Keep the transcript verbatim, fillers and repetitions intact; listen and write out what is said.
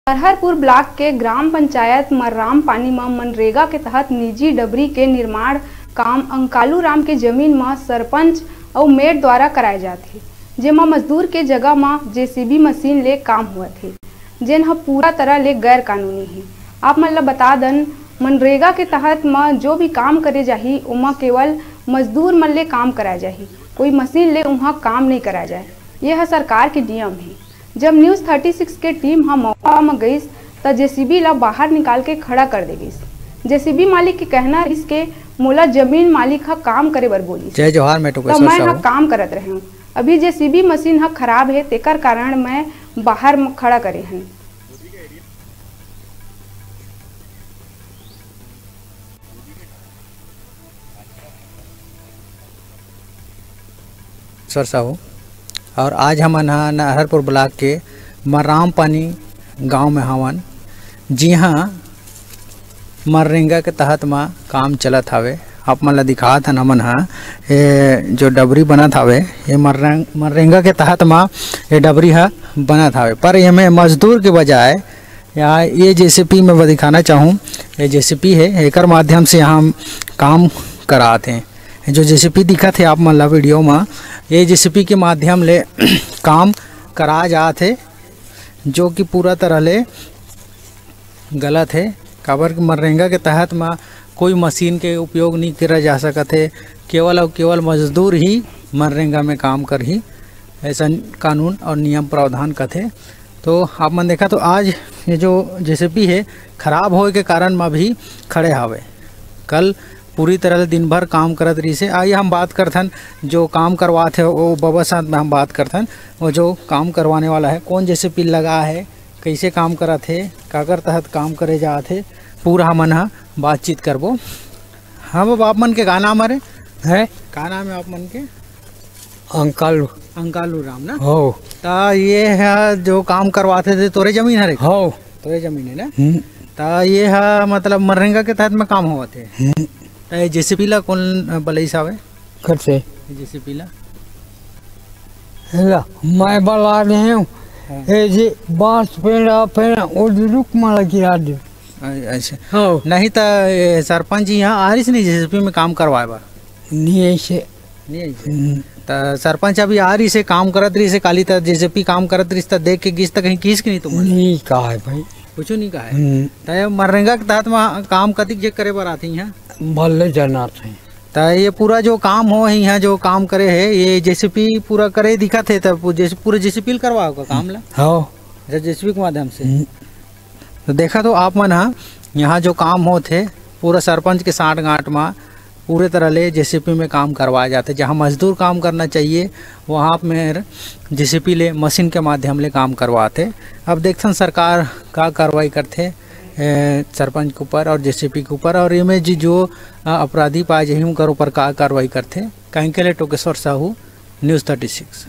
अरहरपुर block के ग्राम पंचायत मर्राम पानी म मनरेगा के तहत निजी डबरी के निर्माण काम अंकालू राम के जमीन म सरपंच अउ मेयर द्वारा कराए जात हे, जेमा मजदूर के जगह म जेसीबी मशीन ले काम होवत हे, जेन ह पूरा तरह ले गैर कानूनी हे। आप मन ल बता दन, मनरेगा के तहत म जो भी काम करे जाही, ओमा केवल मजदूर मन ले काम कराए जाही, कोई मशीन ले उहाँ काम नइ कराए जाए। ये ह सरकार के नियम हे। जब न्यूज़ थर्टी सिक्स के टीम ह मौका म गइस, त जेसीबी ला बाहर निकाल के खड़ा कर दे गइस। जेसीबी मालिक के कहना रिहिस के मोला जमीन मालिक ह काम करे बर बोलिस। जय जोहार, मैं तब टोकेश्वर मैं ह साहू। काम करत रहेंव। अभी जेसीबी मशीन ह खराब हे, तेकर कारण मैं बाहर म खड़ा करे हन। सर साहू, और आज हमन ह नरहरपुर ब्लॉक के मराम पानी गांव में हवन, जिहां मनरेगा के तहत म काम चलत हावे। आप मन ल दिखात हन हमन ह, ये जो डबरी बनत हावे, ये मनरेंग-, मनरेगा के तहत म ये डबरी ह बनत हावे, पर एमे मजदूर के बजाय या ये जेसीबी मैं दिखाना चाहूँ, ये जेसीबी है, एकर माध्यम से हम काम करात हैं। जो जेसीबी दिखत है आप मन ला वीडियो में, ये जेसीबी के माध्यम ले काम करा जात है, जो कि पूरा तरह ले गलत है। काबर कि मनरेगा के तहत म कोई मशीन के उपयोग नहीं करा जा सकत है, केवल और केवल मजदूर ही मनरेगा में काम करही, ऐसा कानून और नियम प्रावधान कथे। तो आप मन देखा, तो आज ये जो जेसीबी है, खराब होए के कारण म भी खड़े हावे। कल पूरी तरह ले दिन भर काम करत रहिसे। आइए हम बात करथन, जो काम करवात है, वो बबा साथ में हम बात करथन, वो जो काम करवाने वाला है, कौन जेसीबी लगा है, कैसे काम करत है, काकर तहत काम करे जात है, पूरा हमन ह बातचीत करबो। हाँ बाबा, आप मन के का नाम हरे? है? का नाम है आप मन के? अंकल। अंकालू राम ना? हो। ता ये है जो काम करवाते थे, तोरे जमीन हरे? हो। तोरे जमीन है ना? हम्म। ता ये है मतलब मनरेगा के तहत में काम होवत है? हम्म। ता ये जेसीबी ला कौन बलैस आवे? कइसे? जेसीबी ला? एला, मैं बला दे हूँ। हाँ। ए जी, बांस पेड़, आ पेड़, ओ जी रुख मन ला गिरा दे। अ-, अच्छा। हाँ। नहीं त, ए, सरपंच यहाँ आ रहिस नहीं जेसीबी में काम करवाए बर? नहीं ऐसे। नहीं ऐसे? हम्म। त सरपंच अभी आ रहिसे, काम करत रहिसे, काली त जेसीबी काम करत रहिस त देख के गिस त कहीं किस कि नहीं तुम? नहीं कहा है भाई। कुछ नहीं कहा है? हम्म। त ये मनरेगा के तहत म काम कतिक जे करे बर आथे यहाँ? भले जनात है। त ये पूरा जो काम हो है यहाँ, जो काम करे है, ये जेसीबी पूरा करे दिखत है, त जेसे पूरा जेसीबी ल करवाओ का काम ला? हाँ। अच्छा, जेसीबी के माध्यम से। हम्म। तो देखा तो आप मन हा, यहाँ जो काम होत है, पूरा सरपंच के सांठ गांठ मा पूरे तरह ले जेसीबी में काम करवाए जाते। जहाँ मजदूर काम करना चाहिए, वहाँ में जेसीबी ले मशीन के माध्यम ले काम करवाते। अब देखथन सरकार का कार्रवाई करथे, ए, सरपंच के ऊपर और जेसीबी के ऊपर, और एमे जी जो, अ, अपराधी पाए जाही, उनकर ऊपर का कार्रवाई करथे। कांकेर ले टोकेश्वर साहू, न्यूज़ थर्टी सिक्स।